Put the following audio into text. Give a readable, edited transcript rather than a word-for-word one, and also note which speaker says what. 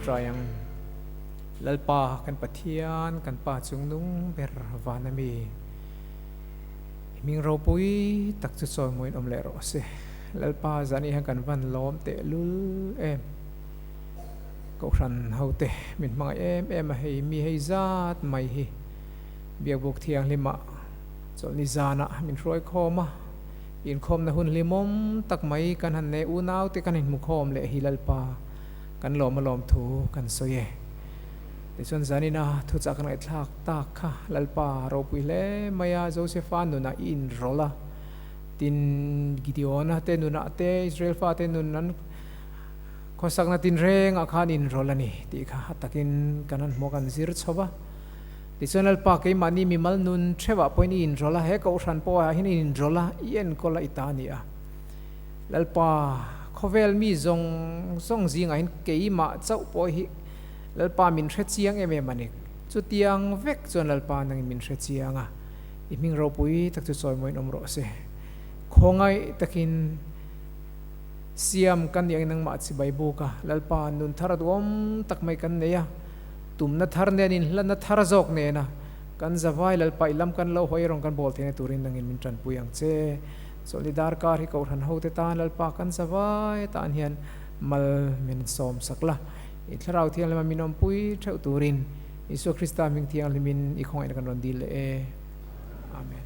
Speaker 1: tawngtai ang. Lalpa kan Pathian, kan Pa chungnung ber van a mi. I hming ropui tak chu chawimawiin awm leh rawh se. Lalpa zan i hian kan van lawm tehlul em. Kohhran hote min hmangaih em em a, hei mi hei zat mai hi Biakbuk Thianghlimah chawlhni zanah min hruai khawm a, inkhawmna hun hlimawm tak mai kan han nei unaute kan inhmukhawm leh hi Lalpa kan lawm a lawm thu kan sawi e. Tichuan zanina thuchah kan ngaihthlak tak kha Lalpa ropui hle mai a, Josefa nunah i inrawlh a, tin Gideona te nunah te Israel fate nun an Khawsakna tinrengah khan inrawlh a ni tih kha a takin kan han hmuh a, kan zir chho va. Tichuan Lalpa keimahni mimal nun theuhah pawhin i inrawlh a, he kohhran pawhah hian i inrawlh a, i enkawl a, i ta a ni a. Lalpa, khawvel mi zawng zawng zingah hian keimah chauh pawh hi Lalpa min hre chiang em em a ni. Chutiang vek chuan Lalpa nangin min hre chiang a, i hming ropui tak chu chawimawiin awm rawh se. Khawngaih takin. Siam kan nih angin nangmah chibai buk a, Lalpa nun thar a duhawm tak mai kan nei a, tumna thar nen inhlanna thar zawk nena kan zavai Lalpa i lam kan lo hawi erawng kan bawl theihna turin nangin min tanpui ang che. Chawlhni darkar hi Kohhran hote tan Lalpa kan zavai atan hian mal min sawm sak la, i Thlarau Thianghlima min awmpui theuh turin Isua Krista hming thianghlimin i khawngaihna kan rawn dil leh e. Amen.